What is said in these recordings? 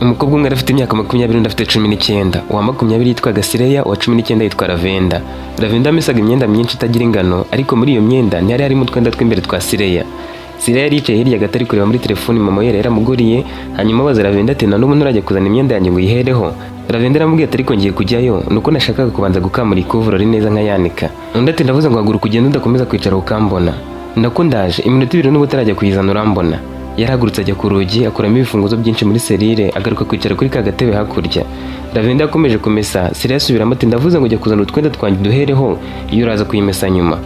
Umukobwa umwe afite imyaka 20, undi afite 19. Uwa 20 yitwaga Sireya, uwa 19 yitwa Lavenda. Lavenda yamesaga imyenda myinshi itagira ingano, ariko muri iyo myenda ntihari harimo utwenda tw'imbere twa Sireya. Sireya yari yicaye hirya gato ari kureba muri telefoni mama we yari yaramuguriye, hanyuma abaza Lavenda ati: "Na n'ubu nturajya kuzana imyenda yanjye ngo uyihereho?" Lavenda aramubwiye ati: "Ariko ngiye kujyayo, nuko nashakaga kubanza gukamura ikuvurori neza nkayanika." Undi ati: "Ndavuze ngo haguruka ugende, udakomeza kwicara ukambona. Nako ndaje iminota 2, n'ubu utarajya kuyizana urambona." Yarahagurutse ajya ku rugi, akuramo ibifunguzo byinshi muri serire, agaruka kwicara kuri ka gatebe hakurya. Lavenda yakomeje kumesa. Sireya asubiramo ati: "Ndavuze ngo jya kuzana utwenda twanjye duhereho, iyo uraza kuyimesa nyuma."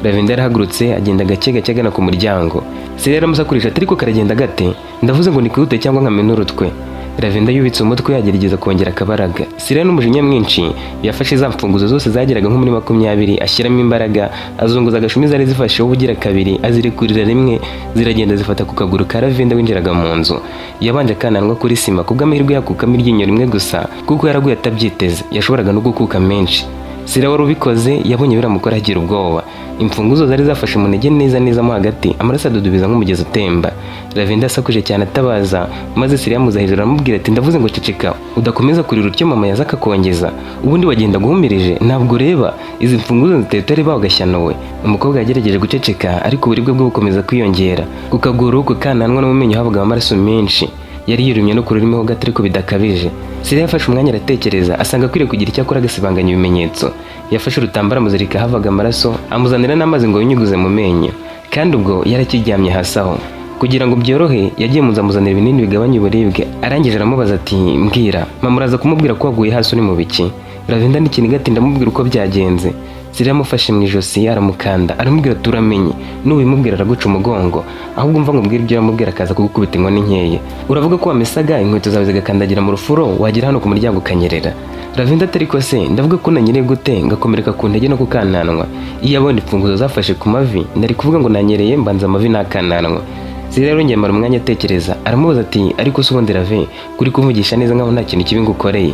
Lavenda yarahagurutse, agenda gake gake agana ku muryango. Sireya aramusakurisha ati: "Ariko karagenda gate? Ndavuze ngo nikwihute cyangwa nkamena urutwe." Lavenda yubitse umutwe, agerageza kongera akabaraga. Sireya n'umujinya mwinshi yafashe za mfunguzo zose zageraga nko muri 20, ashyiramo imbaraga, azunguza agashumi zari zifasheho ubugira kabiri, azirekurira rimwe, ziragenda zifata ku kaguru ka Lavenda winjiraga mu nzu. Yabanje akananwa kuri sima, kubw'amahirwe yakukamo iryinyo rimwe gusa, kuko yaraguye atabyiteze, yashoboraga no gukuka menshi. Sira wari ubikoze yabonye biramukora, agira ubwoba. Imfunguzo zari zafashe mu ntege neza neza mo hagati, amaraso adudubiza nk'umugezi utemba. Lavenda yasakuje cyane atabaza, maze Sira yamuza hejuru aramubwira ati: "Ndavuze ngo ceceka, udakomeza kurira utyo mama yaza akakongeza. Ubundi wagenda guhumirije, ntabwo ureba izi mfunguzo ziteye utareba ugashyanowe." Umukobwa yagerageje guceceka, ariko uburibwe bwe bukomeza kwiyongera. Ku kaguru, ku kananwa no mu menyo habaga amaraso menshi. Yari yirumye no ku rurimi ho gato, ariko bidakabije. Sira yafashe umwanya aratekereza, asanga akwiriye kugira icyo akora agasibanganya ibimenyetso. Yafashe urutambaro amuzirika havaga amaraso, amuzanira n'amazi ngo yinyuguze mu menyo, kandi ubwo yarakiryamye hasi aho. Kugira ngo byorohe, yagiye mu nzu amuzanira ibinini bigabanya uburibwe. Arangije aramubaza ati: "Mbwira, mama uraza kumubwira ko waguye hasi uri mu biki?" Lavenda n'ikiniga ati: "Ndamubwira uko byagenze." Sira yamufashe mu ijosi aramukanda, aramubwira ati: "Uramenye nubimubwira araguca umugongo. Ahubwo umva nkubwire ibyo uramubwira, akaza kugukubita inkoni nkeya. Uravuga ko wamesaga, inkweto zawe zigakandagira mu rufuro, wagera hano ku muryango ukanyerera." Lavenda ati: "Ariko se ndavuga ko nanyereye gute, ngakomereka ku ntege no kukananwa? Iyo abona imfunguzo zafashe ku mavi, nari kuvuga ngo nanyereye mbanza amavi n'akananwa." Sira yarongeye amara umwanya atekereza, aramubaza ati: "Ariko se ubundi Rave, kuri kuvugisha neza nkaho nta kintu kibi ngukoreye?"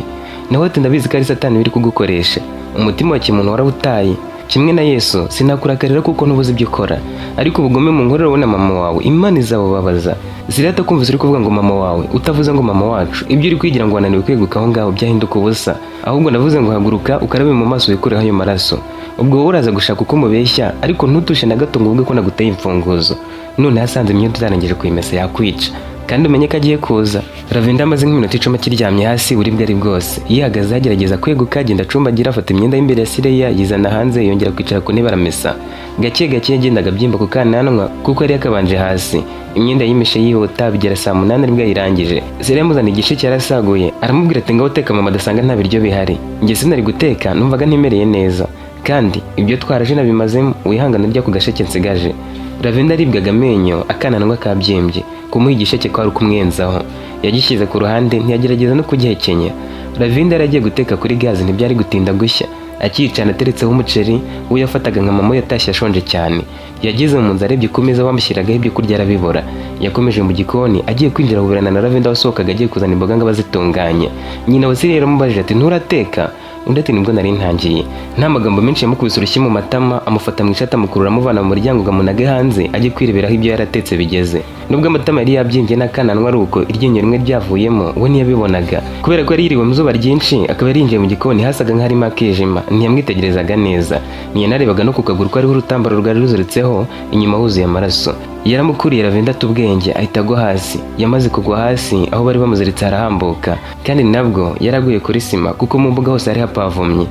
Nawe ati: "Ndabizi ko ari Satani biri kugukoresha, umutima wa kimuntu warawutaye kimwe na Yesu. Sinakurakarira kuko ntubuze ibyo ukora, ariko ubugome mu nkorera wowe na mama wawe, Imana izabubabaza." Sira atakumvise: "Uri kuvuga ngo mama wawe, utavuze ngo mama wacu? Ibyo uri kwigira ngo wananiwe kweguka aho ngaho byahinduka ubusa. Ahubwo ndavuze ngo haguruka ukarabe mu maso, wikureho ayo maraso. Ubwo wowe uraza gushaka uko mubeshya, ariko ntutushe na gato ngo uvuge ko naguteye imfunguzo. None hasanze imyenda utarangije kuyimesa, yakwica, kandi umenye ko agiye kuza." Lavenda amaze nk'iminota 10 akiryamye hasi, uburibwe ari bwose. Yihagaze agerageza kweguka, agenda acumbagira, afata imyenda y'imbere ya Sireya yizana hanze, yongera kwicara ku ntebe aramesa. Gake gake yagendaga abyimba ku kananwa kuko yari yakabanje hasi. Imyenda yimeshe yihuta, bigera saa 8 aribwo yayirangije. Sireya amuzana igice cyarasaguye, aramubwira ati: "Ngaho uteka, mama adasanga nta biryo bihari. Njye sinari guteka, numvaga ntimereye neza, kandi ibyo twaraje nabimazemo. Wihangane urya ku gasheke nsigaje." Lavenda aribwaga amenyo, akananwa kabyimbye. Kumuha igisheke kwari ukumwenzaho. Yagishyize ku ruhande, ntiyagerageza no kugihekenya. Lavenda yari agiye guteka kuri gazi, ntibyari gutinda gushya. Akiyicana ateretseho umuceri, we yafataga nka mama yatashye ashonje cyane. Yageze mu nzu, arebye ku meza bamushyiragaho ibyo kurya arabibura. Yakomeje mu gikoni, agiye kwinjira ahuberana na Lavenda wasohokaga agiye kuzana imboga ngo abazitunganya. Nyina wa Siriya yaramubajije ati: "Nturateka?" Undi ati: "Nibwo nari ntangiye." Nta magambo menshi, yamukubise urushyi mu matama, amufata mu ishati, amukurura, amuvana mu muryango ngo amunage hanze ajye kwirebera aho ibyo yaratetse bigeze. Nubwo amatama yari yabyimbye n'akananwa ari uko, iryinyo rimwe ryavuyemo, we ntiyabibonaga kubera ko yari yiriwe mu zuba ryinshi, akaba yarinjiye mu gikoni hasaga nk'harimo akijima. Ntiyamwitegerezaga neza, ntiyanarebaga no ku kaguru ko hariho urutambaro rwari ruziritseho, inyuma huzuye amaraso. Yaramukuriye, Lavenda ata ubwenge, ahita agwa hasi. Yamaze kugwa hasi, aho bari bamuziritse harahambuka, kandi nabwo yaraguye kuri sima kuko mu mbuga hose hari hapavomye.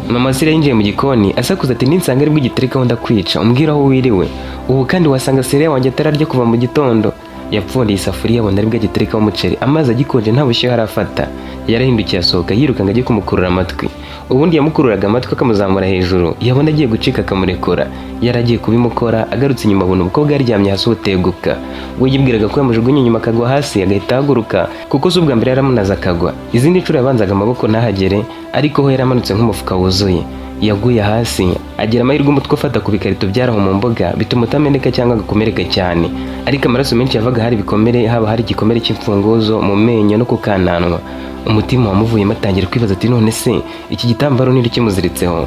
Mama Sira yinjiye mu gikoni asakuza ati: "Ninsanga aribwo ugiterekaho ndakwica. Umbwira aho wiriwe ubu, kandi wasanga Siriya wanjye atararya kuva mu gitondo." Yapfundiye isafuriya, abona aribwo agiterekaho umuceri, amazi agikonje, nta bushyuhe arafata. Yarahindukiye, asohoka yiruka ngo ajye kumukurura amatwi. Ubundi yamukururaga amatwi akamuzamura hejuru, yabona agiye gucika akamurekura. Yari agiye kubimukora, agarutse inyuma abona umukobwa yaryamye hasi uteguka. We yibwiraga ko yamujugunye inyuma akagwa hasi agahita ahaguruka, kuko si ubwa mbere yaramunaze akagwa. Izindi nshuro yabanzaga amaboko ntahagere, ariko ho yaramanutse nk'umufuka wuzuye. Yaguye hasi, agira amahirwe umutwe ufata ku bikarito byaraho mu mbuga, bituma utameneka cyangwa agakomereka cyane, ariko amaraso menshi yavaga hari ibikomere, haba hari igikomere cy'imfunguzo mu menyo no ku kananwa. Umutima wamuvuyemo, atangira kwibaza ati: "None se iki gitambaro ni kimuziritseho?"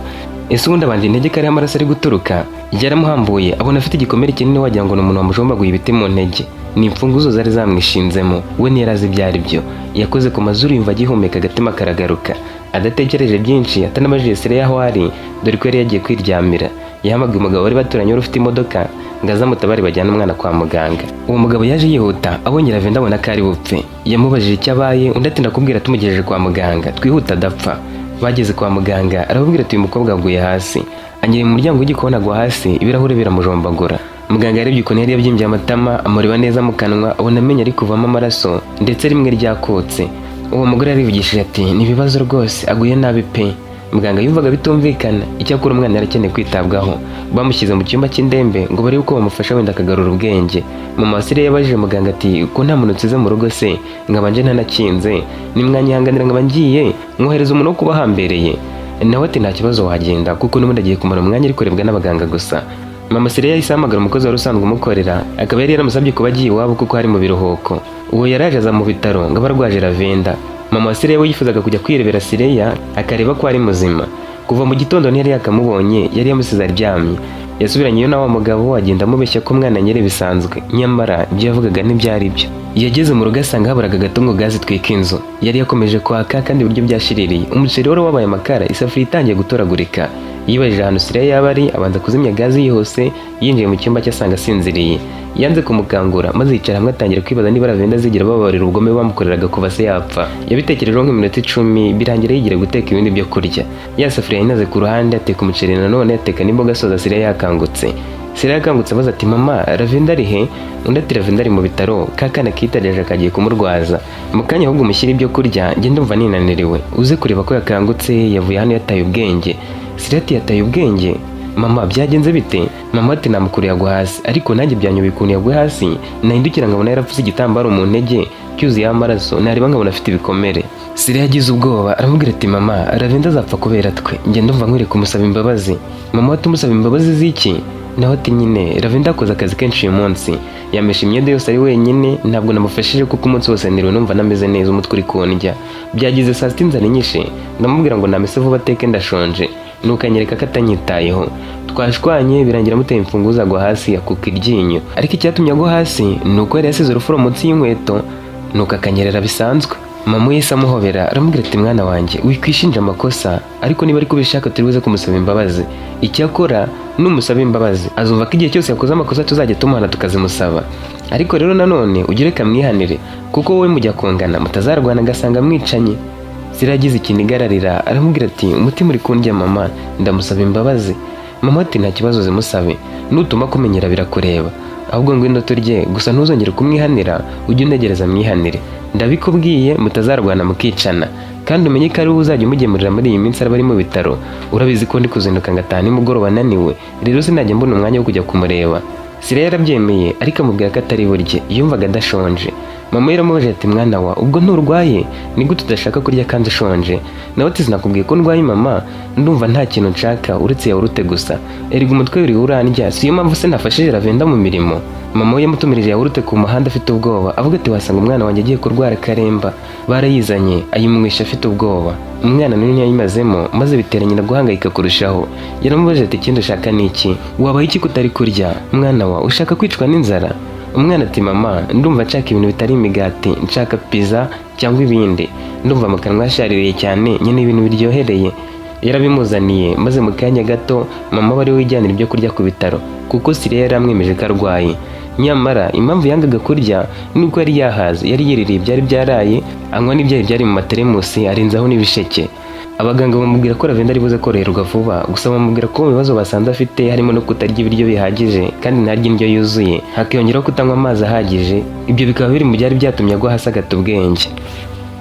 Ese ubundi abanje intege ko ariho amaraso ari guturuka? Yaramuhambuye abona afite igikomere kinini, wagira ngo ni umuntu wamujombagura ibiti mu ntege. Ni imfunguzo zari zamwishinzemo, we ntiyari azi ibyo ari byo. Yakoze ku mazuru yumva agihumeka, agatima karagaruka. Adatekereje byinshi, atanabajije Sireya aho ari, dore ko yari yagiye kwiryamira, yahamagaye umugabo bari baturanye wari ufite imodoka ngo aze amutabare bajyane umwana kwa muganga. Uwo mugabo yaje yihuta, abonye Lavenda abona ko ari bupfe. Yamubajije icyo abaye, undi ati: "Ndakubwira tumugejeje kwa muganga, twihuta adapfa." Bageze kwa muganga arababwira ati: "Uyu mukobwa aguye hasi, anyereye mu muryango w'igikoni, agwa hasi, ibirahure biramujombagura." Muganga yarebye ukuntu yari yabyimbye amatama, amureba neza mu kanwa, abona amenyo ari kuvamo amaraso, ndetse rimwe ryakutse. Uwo mugore yarivugishije ati: "Ni ibibazo rwose, aguye nabi pe." Muganga yumvaga bitumvikana, icyakora umwana yari akeneye kwitabwaho. Bamushyize mu cyumba cy'indembe ngo barebe uko bamufasha, wenda akagarura ubwenge. Mama wa Sireya yabajije muganga ati: "Ko nta muntu nsize mu rugo se, nkaba nje ntanakinze, nimwanyihanganira nkaba ngiye mwohereza umuntu wo kuba ahambereye?" Nawe ati: "Nta kibazo, wagenda," kuko n'ubundi agiye kumara umwanya ari kurebwa n'abaganga gusa. Mama Sireya yahise ahamagara umukozi wari usanzwe umukorera, akaba yari yaramusabye kuba agiye iwabo kuko hari mu biruhuko. Uwo yaraje aza mu bitaro ngo abe arwaje Lavenda. Mama wa Sireya we yifuzaga kujya kwirebera Sireya, akareba ko ari muzima. Kuva mu gitondo ntiyari yakamubonye, yari yamusize aryamye. Yasubiranye iyo na wa mugabo, agenda amubeshya ko umwana anyere bisanzwe, nyamara ibyo yavugaga ntibyari byo. Yageze mu rugo asanga haburaga gato ngo gaze itwike inzu. Yari yakomeje kwaka kandi ibiryo byashiririye, umuceri wari wabaye amakara, isafuriya itangiye gutoragurika. Yibajije ahantu Sireya yaba ari, abanza kuzimya gaze yihuse. Yinjiye mu cyumba cye asanga asinziriye. Yanze kumukangura, maze yicara hamwe atangira kwibaza niba Lavenda azigera bababarira ubugome bamukoreraga kuva se yapfa. Yabitekerejeho nk'iminota 10, birangira yigira guteka ibindi byo kurya. Ya safuriya yinaze ku ruhande, ateka umuceri nanone, ateka n'imboga, asoza Sireya yakangutse. Sireya yakangutse abaza ati: "Mama, Lavenda ari he?" Undi ati: "Lavenda ari mu bitaro, ka kana kitareje kagiye kumurwaza mu kanya. Ahubwo umushyire ibyo kurya, njye ndumva ninaniriwe, uze kureba ko yakangutse, yavuye hano yataye ubwenge." Sireya ati: "Yataye ubwenge? Mama, byagenze bite?" Mama ati: "Namukuriye agwa hasi, ariko nanjye byanyobeye ukuntu yaguye hasi. Nahindukira nkabona yarapfutse igitambaro mu ntege cyuzuyeho amaraso, nareba nkabona afite ibikomere." Sireya yagize ubwoba, aramubwira ati: "Mama, Lavenda azapfa kubera twe, njye ndumva nkwiriye kumusaba imbabazi." Mama ati: "Umusaba imbabazi z'iki?" Nawe ati: "Nyine Lavenda akoze akazi kenshi uyu munsi, yameshe imyenda yose ari wenyine, ntabwo namufashije kuko umunsi wose niriwe numva nameze neza, umutwe uri kundya. Byagize saa sita inzara inyishe, ndamubwira ngo namese vuba ateke, ndashonje, nuko anyereka ko atanyitayeho. Twashwanye, birangira amuteye imfunguzo agwa hasi akuka iryinyo. Ariko icyatumye agwa hasi ni uko yari yasize urufuro munsi y'inkweto, nuko akanyerera bisanzwe." Mama we yahise amuhobera, aramubwira ati: "Mwana wanjye, wikwishinja amakosa, ariko niba ariko ubishaka turi buze kumusaba imbabazi. Icyakora numusaba imbabazi azumva ko igihe cyose yakoze amakosa tuzajya tumuhana tukazimusaba. Ariko rero nanone ugire kamwihanire, kuko wowe mujya kungana, mutazarwana agasanga mwicanye." Ziragize ikintu igararira, aramubwira ati: "Umutima uri kundya mama, ndamusaba imbabazi." Mama ati: "Nta kibazo, zimusabe, nutuma kumenyera birakureba. Ahubwo ngwino turye, gusa ntuzongere kumwihanira, ujye unegereza mwihanire, ndabikubwiye, mutazarwana mukicana. Kandi umenye ko ari wowe uzajya umugemurira muri iyi minsi araba ari mu bitaro. Urabizi ko ndi kuzinduka ngataha nimugoroba ananiwe, rero sinajya mbona umwanya wo kujya kumureba." Sireya yarabyemeye, ariko amubwira ko atari burye, yumvaga adashonje. Mama yaramubajije ati: "Mwana wa, ubwo nturwaye? Ni gute udashaka kurya kandi ushonje?" Nawe ati: "Sinakubwiye ko ndwaye mama? Ndumva nta kintu nshaka uretse yawurute gusa. Erega umutwe wiriwe urandya, siyo mpamvu se nafashije Lavenda mu mirimo." Mama we yamutumirije yawurute ku muhanda afite ubwoba, avuga ati: "Wasanga umwana wanjye agiye kurwara akaremba." Barayizanye, ayimunywesha afite ubwoba. Umwana nawe ntiyayimazemo, maze bitera nyina guhangayika kurushaho. Yaramubajije ati: "Ikindi ushaka ni iki? Wabaye iki kutari kurya mwana wa? Ushaka kwicwa n'inzara?" Umwana ati: "Mama, ndumva nshaka ibintu bitari imigati, nshaka pizza cyangwa ibindi. Ndumva mu kanwa hashaririye cyane, nyine ibintu biryohereye." Yarabimuzaniye, maze mu kanya gato mama we ari we wijyanira ibyo kurya ku bitaro, kuko Sireya yari amwemeje ko arwaye. Nyamara impamvu yangaga kurya ni uko yari yahaze, yari yiririye ibyari byaraye, anywa n'ibyayi byari mu materemusi, arenzaho n'ibisheke. Abaganga bamubwira ko Lavenda ari buze koroherwa vuba, gusa bamubwira ko mu bibazo basanze afite harimo no kutarya ibiryo bihagije kandi ntarye indyo yuzuye, hakiyongeraho kutanywa amazi ahagije. Ibyo bikaba biri mu byari byatumye agwa hasi agata ubwenge.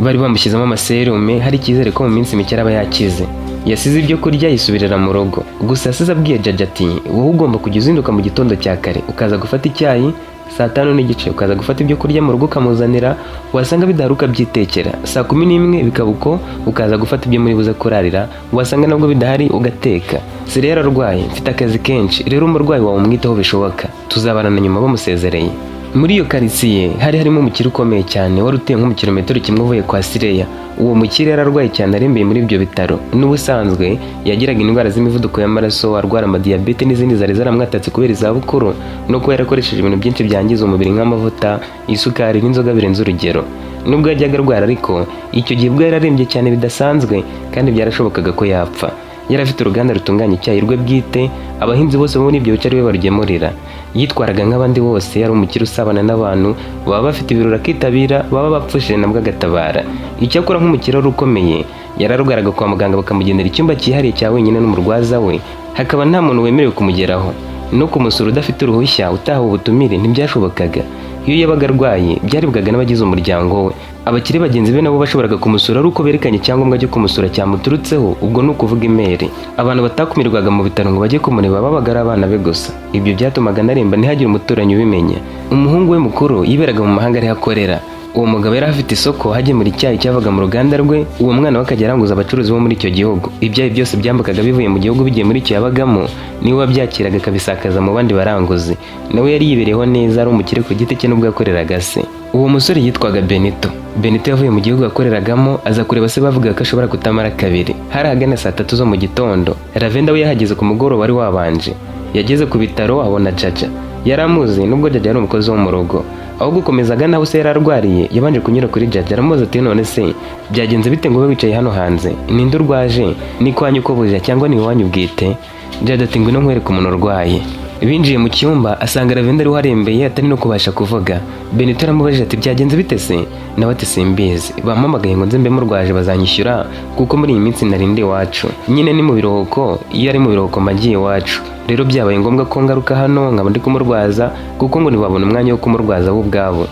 Bari bamushyizemo amaserume, hari icyizere ko mu minsi mike araba yakize. Yasize ibyo kurya yisubirira mu rugo. Gusa yasize abwiye Jaja ati: "Wowe ugomba kujya uzinduka mu gitondo cya kare, ukaza gufata icyayi saa 5:30, ukaza gufata ibyo kurya mu rugo ukamuzanira, wasanga bidahari ukabyitekera, saa 11 bikaba uko, ukaza gufata ibyo muri buze kurarira, wasanga nabwo bidahari ugateka. Si rero arwaye, mfite akazi kenshi, rero umurwayi wawe umwitaho bishoboka, tuzabana." Na nyuma bamusezereye. Muri iyo karitsiye hari harimo umukire ukomeye cyane wari utuye nko mu kilometero kimwe uvuye kwa Sireya. Uwo mukire yari arwaye cyane, arembeye muri ibyo bitaro. N'ubusanzwe yagiraga indwara z'imivuduko y'amaraso, arwara amadiyabete n'izindi zari zaramwatatse kubera izabukuru no kuba yarakoresheje ibintu byinshi byangiza umubiri nk'amavuta, isukari n'inzoga birenze urugero. Nubwo yajyaga arwara ariko, icyo gihe ubwo yari arembye cyane bidasanzwe kandi byarashobokaga ko yapfa. Yari afite uruganda rutunganya icyayi rwe bwite, abahinzi bose bo muri ibyo bice ariwe barugemurira. Yitwaraga nk'abandi bose, yari umukire usabana n'abantu, baba bafite ibirori akitabira, baba bapfushije nabwo agatabara. Icyakora nk'umukire wari ukomeye, yararwaraga kwa muganga bakamugenera icyumba cyihariye cya wenyine n'umurwaza we, hakaba nta muntu wemerewe kumugeraho. No kumusura udafite uruhushya, utahawe ubutumire, ntibyashobokaga. Iyo yabaga arwaye byaribwaga n'abagize umuryango we. Abakire bagenzi be nabo bashoboraga kumusura ari uko berekanye icyangombwa cyo kumusura cyamuturutseho, ubwo ni ukuvuga imeri. Abantu batakumirwaga mu bitaro ngo bajye kumureba babaga ari abana be gusa. Ibyo byatumaga anaremba ntihagire umuturanyi ubimenya. Umuhungu we mukuru yiberaga mu mahanga ariho akorera. Uwo mugabo yari afite isoko hagemura icyayi cyavaga mu ruganda rwe, uwo mwana we akajya aranguza abacuruzi bo muri icyo gihugu. Ibyayi byose byambukaga bivuye mu gihugu bigiye muri icyo yabagamo, niwe wabyakiraga akabisakaza mu bandi baranguzi. Nawe yari yibereyeho neza, ari umukire ku giti cye n'ubwo yakoreraga se. Uwo musore yitwaga Benito. Benito yavuye mu gihugu yakoreragamo aza kureba se, bavugaga ko ashobora kutamara kabiri. Hari ahagana saa 3 zo mu gitondo. Ravenda we yahageze ku mugoroba wari wabanje. Yageze ku bitaro abona Jaja. Yari amuzi nubwo Jaja yari umukozi wo mu rugo. Aho gukomeza agana aho se yari arwariye, yabanje kunyura kuri Jaja, aramubaza ati: "None se byagenze bite ngo ube wicaye hano hanze? Ninde urwaje? Ni kwa nyoko buja cyangwa ni iwanyu bwite?" Jaja ati: "Ngwino nkwereke umuntu urwaye." Binjiye mu cyumba asanga Ravenda ariho arembeye, atari no kubasha kuvuga. Benito aramubajije ati: "Byagenze bite se?" Nawe ati: "Simbizi, bampamagaye ngo nze mbe murwaje bazanyishyura, kuko muri iyi minsi narindi iwacu nyine ni mu biruhuko. Iyo ari mu biruhuko mba ngiye iwacu, rero byabaye ngombwa ko ngaruka hano nkaba ndi kumurwaza, kuko ngo ntibabona umwanya wo kumurwaza bo ubwabo."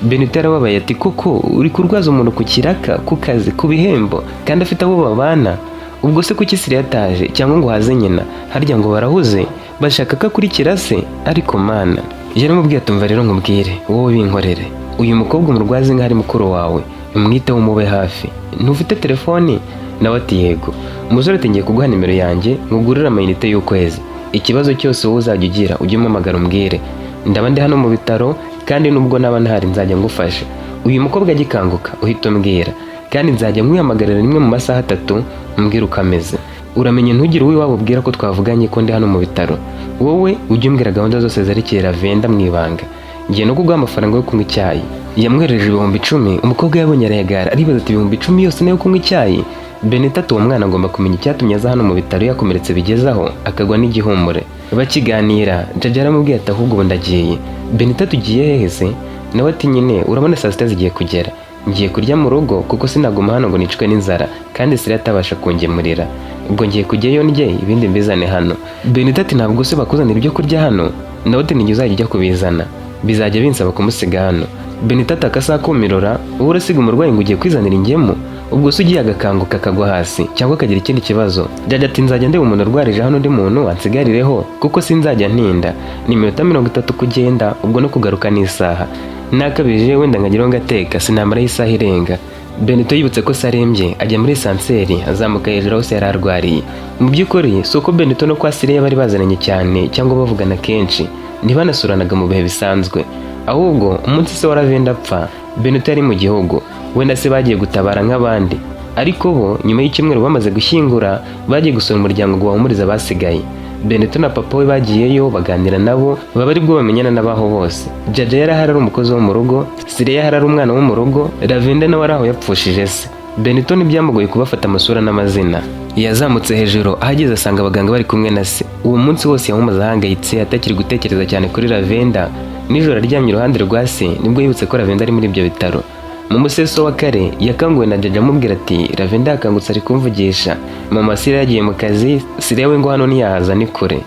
Benito yarababaye ati: "Koko uri kurwaza umuntu ku kiraka, ku kazi, ku bihembo, kandi afite abo babana? Ubwo se kuki Siriya ataje cyangwa ngo haze nyina? Harya ngo barahuze, bashaka ko akurikira se? Ariko Mana!" Yaramubwiye ati: "Umva rero nkubwire, wowe binkorere, uyu mukobwa umurwaze nk'aho ari mukuru wawe, umwiteho, umube hafi. Ntufite telefoni?" Nawe ati: "Yego." Umusore ati: "Ngiye kuguha nimero yanjye nkugurire amayinite y'ukwezi. Ikibazo cyose wowe uzajya ugira ujye umpamagara umbwire. Ndaba ndi hano mu bitaro, kandi nubwo naba ntahari nzajya ngufasha. Uyu mukobwa agikanguka uhita umbwira, kandi nzajya nkwihamagarira rimwe mu masaha 3 umbwire uko ameze. Uramenye ntugire uw'iwabo ubwira ko twavuganye, ko ndi hano mu bitaro. Wowe ujye umbwira gahunda zose zerekeye Ravenda mu ibanga. Ngiye no kuguha amafaranga yo kunywa icyayi." Yamwohereje 10,000. Umukobwa yabonye arayagara, aribaza ati: "10,000 yose nayo kunywa icyayi?" Benito ati: "Uwo mwana agomba kumenya icyatumye aza hano mu bitaro yakomeretse bigezaho akagwa n'igihumure." Bakiganira, Jaja aramubwiye ati: "Ahubwo ubu ndagiye." Benito ati: "Ugiye hehe se?" Nawe ati: "Nyine urabona saa 6 zigiye kugera, ngiye kurya mu rugo kuko sinaguma hano ngo nicwe n'inzara kandi Sira atabasha kungemurira. Ubwo ngiye kujyayo ndye, ibindi mbizane hano." Benito ati: "Ntabwo se bakuzanira ibyo kurya hano?" Nawe ati: "Nijye uzajya ujya kubizana, bizajya binsaba kumusiga hano." Benito ati: "Akasaha kumirora, wowe urasiga umurwayi ngo ugiye kwizanira ingemu? Ubwo se ugiye agakanguka akagwa hasi cyangwa akagira ikindi kibazo?" Jaja ati: "Nzajya ndeba umuntu urwarije hano, undi muntu ansigarireho, kuko sinzajya ntinda. Ni iminota 30 kugenda, ubwo no kugaruka n'isaha. Nakabije wenda nkageraho ngateka, sinamaraho isaha irenga." Benito yibutse ko se arembye, ajya muri ascenseur azamuka hejuru aho se yari arwariye. Mu by'ukuri si uko Benito no kwa Sireya bari bazananye cyane cyangwa bavugana kenshi, ntibanasuranaga mu bihe bisanzwe. Ahubwo umunsi se wa Ravenda apfa, Benito yari mu gihugu, we na se bagiye gutabara nk'abandi. Ariko bo nyuma y'icyumweru bamaze gushyingura, bagiye gusura umuryango ngo bahumurize abasigaye. Benito na papa we bagiyeyo baganira nabo, baba aribwo bamenyana n'abaho bose. Jaja yari ahari ari umukozi wo mu rugo, Sireya ahari ari umwana wo mu rugo, Ravenda nawe ari aho yapfushije se. Benito ntibyamugoye kubafata amasura n'amazina. Yazamutse hejuru, ahageze asanga abaganga bari kumwe na se. Uwo munsi wose yawumaze ahangayitse, atakiri gutekereza cyane kuri Ravenda. Nijoro aryamye iruhande rwa se nibwo yibutse ko Ravenda ari muri ibyo bitaro. Mu museso wa kare yakanguwe na Jaja amubwira ati: "Ravenda yakangutse ari kumvugisha. Mama Sireya yagiye mu kazi, Sireya we ngo hano ntiyahaza ni kure."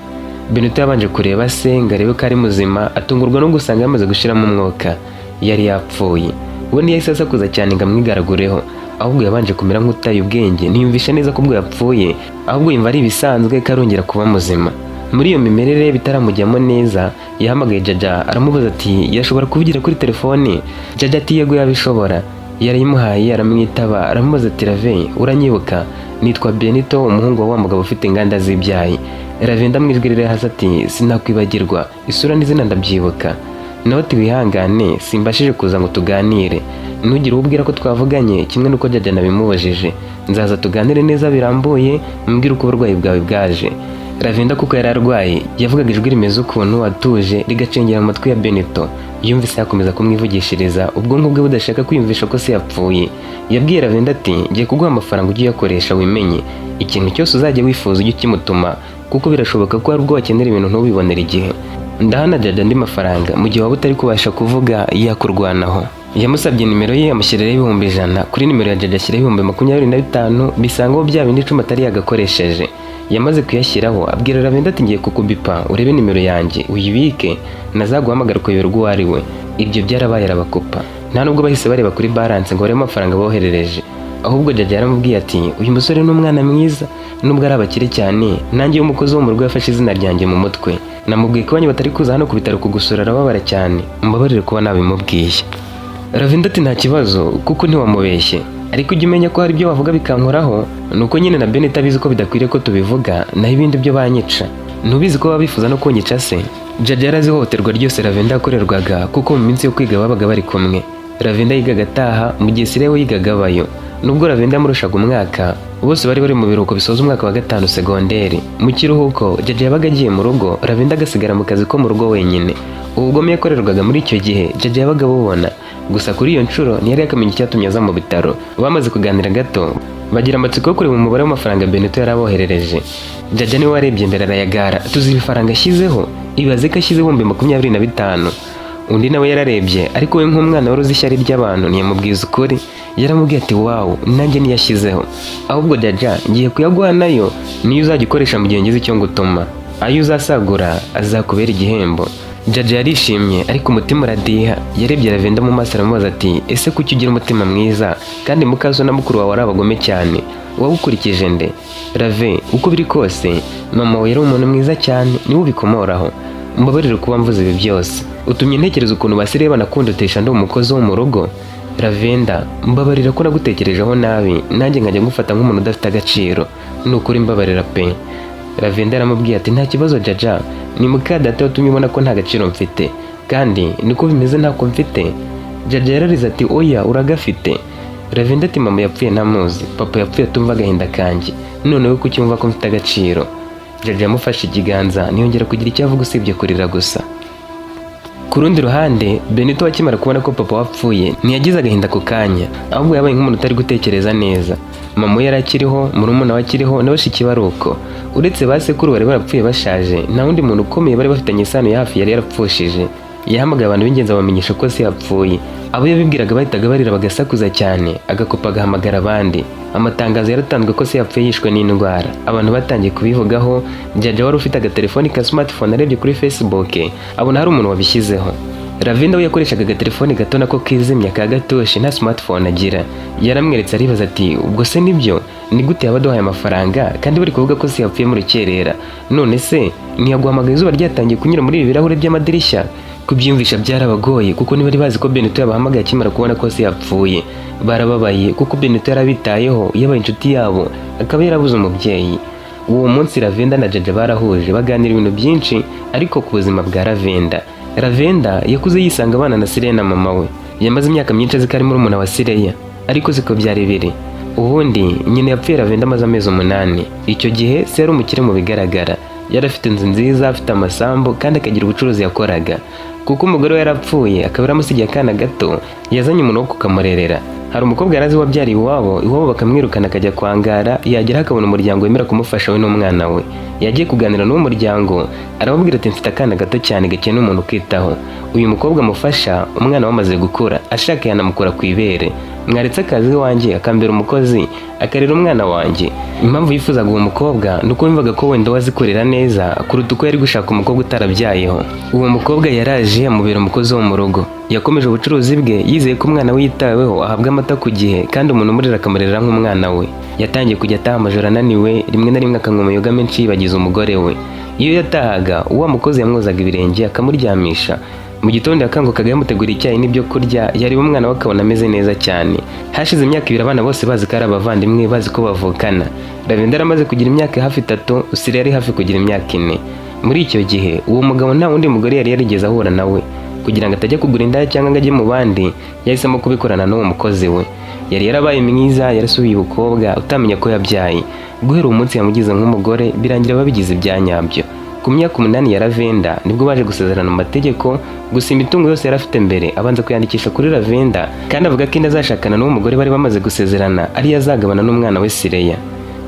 Benito yabanje kureba se ngo arebe ko ari muzima, atungurwa no gusanga yamaze gushiramo umwuka. Yari yapfuye. We ntiyahise asakuza cyane ngo amwigaragureho, ahubwo yabanje kumera nk'utaye ubwenge, ntiyumvisha neza ko ubwo yapfuye, ahubwo yumva ari ibisanzwe ko arongera kuba muzima. Muri iyo mimerere bitaramujyamo neza, yahamagaye Jaja aramubaza ati: "Yashobora kuvugira kuri telefoni?" Jaja ati: "Yego, yabishobora." Yarayimuhaye, aramwitaba, aramubaza ati: "Rave, uranyibuka? Nitwa Benito, umuhungu wa wa mugabo ufite inganda z'ibyayi." Ravenda mu ijwi riri hasi ati: "Sinakwibagirwa, isura n'izina ndabyibuka." Nawe ati: "Wihangane, simbashije kuza ngo tuganire. Ntugire uwo ubwira ko twavuganye, kimwe n'uko Jaja nabimubajije. Nzaza tuganire neza birambuye, mbwire uko uburwayi bwawe bwaje." Ravenda, kuko yari arwaye, yavugaga ijwi rimeze ukuntu atuje, rigacengera mu matwi ya Benito. Yumvise yakomeza kumwivugishiriza, ubwonko bwe budashaka kwiyumvisha ko se yapfuye. Yabwiye Ravenda ati: "Ngiye kuguha amafaranga, ujye uyakoresha wimenye. Ikintu cyose uzajya wifuza ujye ukimutuma, kuko birashoboka ko hari ubwo wakenera ibintu ntubibonere igihe. Ndahana Jaja andi mafaranga, mu gihe waba utari kubasha kuvuga yakurwanaho." Yamusabye nimero ye, amushyiriraho 100,000 kuri nimero ya Jaja, ashyiraho 25,000, bisangaho bya bindi 10 atari yagakoresheje. Yamaze kuyashyiraho, abwira Ravenda ati: "Ngiye kukubipa, urebe nimero yanjye uyibike, nazaguhamagara ukayoberwa uwo ari we." Ibyo byarabaye, arabakupa. Nta nubwo bahise bareba kuri balance ngo barebe amafaranga boherereje. Ahubwo Jaja yaramubwiye ati: "Uyu musore ni umwana mwiza, nubwo ari abakire cyane. Nanjye umukozi wo mu rugo yafashe izina ryanjye mu mutwe. Namubwiye ko iwanyu batari kuza hano ku bitaro kugusura, arababara cyane. Mbabarire kuba nabimubwiye." Ravinda ati: "Nta kibazo, kuko ntiwamubeshye, ariko ujye umenya ko hari ibyo wavuga bikankoraho. Ni uko nyine na Benito abizi ko bidakwiriye ko tubivuga, naho ibindi byo banyica. Ntubizi ko baba bifuza no kunyica se?" Jaja yari azi ihohoterwa ryose Ravenda yakorerwaga, kuko mu minsi yo kwiga babaga bari kumwe. Ravenda yigaga ataha, mu gihe Sire we yigaga abayo. Nubwo Ravenda yamurushaga umwaka, bose bari bari mu biruhuko bisoza umwaka wa gatanu segonderi. Mu kiruhuko, Jaja yabaga agiye mu rugo, Ravenda agasigara mu kazi ko mu rugo wenyine. Ubugome yakorerwaga muri icyo gihe, Jaja yabaga abubona. Gusa kuri iyo nshuro ntiyari yakamenya icyatumye aza mu bitaro. Bamaze kuganira gato, bagira amatsiko yo kureba umubare w'amafaranga Benito yari aboherereje. Jaja niwe warebye mbere, arayagara: "Tuzi ibifaranga ashyizeho! Ibaze ko ashyize 25,000!" Undi nawe yararebye, ariko we nk'umwana wari uzi ishyari ry'abantu ntiyamubwiza ukuri. Yaramubwiye ati: "Wow, nanjye niyashyizeho. Ahubwo Jaja, ngiye kuyaguha, nayo niyo uzajya ukoresha mu gihe ngize icyo ngutuma. Ayo uzasagura azakubera igihembo." Jaja yarishimye, ariko umutima uradiha. Yarebye Ravenda mu maso, aramubaza ati: "Ese kuki ugira umutima mwiza kandi mukaso na mukuru wawe ari abagome cyane? Wawukurikije nde? Rave, uko biri kose mama wawe yari umuntu mwiza cyane, niwe ubikomoraho. Mbabarire kuba mvuze ibi byose. Utumye ntekereza ukuntu basigaye banakundutesha ndi umukozi wo mu rugo. Ravenda, mbabarira ko nagutekerejeho nabi, nanjye nkajya ngufata nk'umuntu udafite agaciro. Ni ukuri mbabarira pe." Ravenda yaramubwiye ati: "Nta kibazo Jaja, ni muka data watumye ubona ko nta gaciro mfite, kandi niko bimeze, ntako mfite." Jaja yararize ati: "Oya, uragafite." Ravenda ati: "Mama yapfuye ntamuzi, papa yapfuye atumva agahinda kanjye, none we kuki wumva ko mfite agaciro?" Jaja yamufashe ikiganza, ntiyongera kugira icyo avuga usibye kurira gusa. Ku rundi ruhande, Benito akimara kubona ko papa wapfuye, ntiyagize agahinda ako kanya, ahubwo yabaye nk'umuntu utari gutekereza neza. Mama we yari akiriho, murumuna we akiriho, na bashiki be ari uko. Uretse ba sekuru bari barapfuye bashaje, nta wundi muntu ukomeye bari bafitanye isano ya hafi yari yarapfushije. Yahamagaye abantu b'ingenzi, abamenyesha ko se yapfuye. Abo yabibwiraga bahitaga barira, bagasakuza cyane, agakopa agahamagara abandi. Amatangazo yaratanzwe ko se yapfuye yishwe n'indwara. Abantu batangiye kubivugaho. Jaja wari ufite agatelefoni ka smartphone arebye kuri Facebook, abona hari umuntu wabishyizeho. Ravinda we yakoreshaga agatelefoni gato nako kizimya ka gatoshi, nta smartphone agira. Yaramweretse, aribaza ati: "Ubwo se nibyo? Ni gute yaba aduhaye amafaranga kandi bari kuvuga ko se yapfuye mu rukerera? None se ntiyaguhamagaye izuba ryatangiye kunyura muri ibi birahure by'amadirishya?" Kubyiyumvisha byarabagoye, kuko ntibari bazi ko Benito yabahamagaye akimara kubona ko se yapfuye. Barababaye kuko Benito yarabitayeho, yabaye inshuti yabo, akaba yarabuze umubyeyi. Uwo munsi Ravenda na Jaja barahuje, baganira ibintu byinshi, ariko ku buzima bwa Ravenda. Ravenda yakuze yisanga abana na Sireya na mama we. Yamaze imyaka myinshi azi ko ari murumuna wa Sireya, ariko siko byari biri. Ubundi nyina yapfuye Ravenda amaze amezi 8. Icyo gihe se yari umukire mu bigaragara. Yari afite inzu nziza, afite amasambu, kandi akagira ubucuruzi yakoraga. Kuko umugore we yarapfuye akaba yaramusigiye akana gato, yazanye umuntu wo kukamurerera. Hari umukobwa yari azi wabyariye iwabo, iwabo bakamwirukana akajya kwangara, yagera akabona umuryango wemera kumufasha we n'umwana we. Yagiye kuganira n'uwo muryango, arababwira ati: "Mfite akana gato cyane gakeneye umuntu ukitaho. Uyu mukobwa amufasha, umwana we amaze gukura, ashaka yanamukura ku ibere. Mwaretse akazi iwanjye akambera umukozi, akarera umwana wanjye." Impamvu yifuzaga uwo mukobwa ni uko yumvaga ko wenda we azi kurera neza kuruta uko yari gushaka umukobwa utarabyayeho. Uwo mukobwa yaraje amubera umukozi wo mu rugo. Yakomeje ubucuruzi bwe, yizeye ko umwana we yitaweho, ahabwa amata ku gihe, kandi umuntu umurera akamurera nk'umwana we. Yatangiye kujya ataha amajoro ananiwe, rimwe na rimwe akanywa amayoga menshi yibagiza umugore we. Iyo yatahaga, uwa mukozi yamwozaga ibirenge, akamuryamisha. Mu gitondo yakangukaga yamutegura icyayi n'ibyo kurya, yareba umwana we akabona ameze neza cyane. Hashize imyaka 2 abana bose bazi ko ari abavandimwe, bazi ko bavukana. Ravenda yaramaze kugira imyaka hafi 3, Usire yari hafi kugira imyaka 4. Muri icyo gihe uwo mugabo nta wundi mugore yari yarigeze ahura nawe. Kugira ngo atajya kugura indaya cyangwa ngo ajye mu bandi, yahisemo kubikorana n'uwo mukozi we. Yari yarabaye mwiza, yarasubiye ubukobwa, utamenya ko yabyaye. Guhera uwo munsi yamugize nk'umugore, birangira babigize ibya nyabyo. Ku myaka 8 ya Lavenda nibwo baje gusezerana mu mategeko. Gusa imitungo yose yari afite mbere abanza kuyandikisha kuri Lavenda, kandi avuga ko indi azashakana n'uwo mugore bari bamaze gusezerana ariyo azagabana n'umwana we Sireya.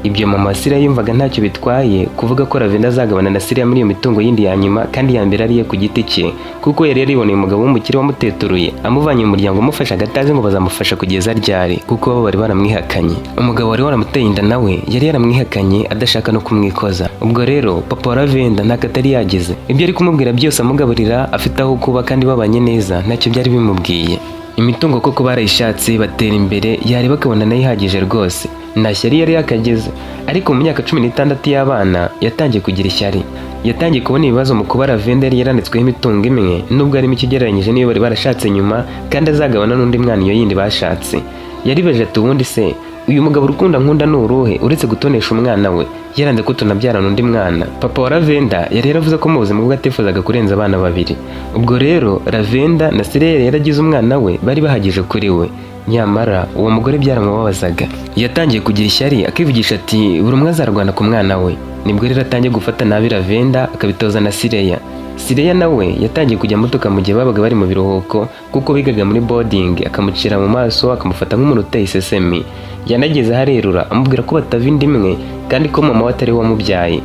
Ibyo mama wa Sireya yumvaga ntacyo bitwaye kuvuga ko Lavenda azagabana na Sireya muri iyo mitungo yindi ya nyuma, kandi ya mbere ariye ku giti cye, kuko yari yariboneye umugabo w'umukire wamuteturuye amuvanye mu muryango umufashaga, atazi ngo bazamufasha kugeza ryari, kuko bo bari baramwihakanye. Umugabo wari waramuteye inda nawe yari yaramwihakanye, adashaka no kumwikoza. Ubwo rero papa wa Lavenda ntako atari yagize. Ibyo ari kumubwira byose, amugaburira, afite aho kuba kandi babanye neza, ntacyo byari bimubwiye. Imitungo koko barayishatse, batera imbere, yareba akabona nayo ihagije rwose. Nta shyari yari yakageze, ariko mu myaka 16 y'abana yatangiye kugira ishyari. Yatangiye kubona ibibazo mu kuba Lavenda yari yaranditsweho imitungo imwe, nubwo harimo ikigereranyije n'iyo bari barashatse nyuma, kandi azagabana n'undi mwana iyo yindi bashatse. Yaribaje ati: "Ubundi se uyu mugabo urukundo nkunda ni uruhe, uretse gutonesha umwana we, yaranze ko tunabyarana undi mwana?" Papa wa Lavenda yari yaravuze ko mu buzima bwe atifuzaga kurenza abana babiri. Ubwo rero Lavenda na Sireya yari yaragize umwana we bari bahagije kuri we. Nyamara uwo mugore byaramubabazaga. Yatangiye kugira ishyari, akivugisha ati: "Buri umwe azarwana ku mwana we." Nibwo rero atangiye gufata nabi Lavenda, akabitoza na Sireya. Sireya nawe yatangiye kujya amutuka mu gihe babaga bari mu biruhuko, kuko bigaga muri boarding, akamucira mu maso, akamufata nk'umuntu uteye isesemi. Yanageze aharerura amubwira ko batava inda imwe, kandi ko mama we atari we wamubyaye.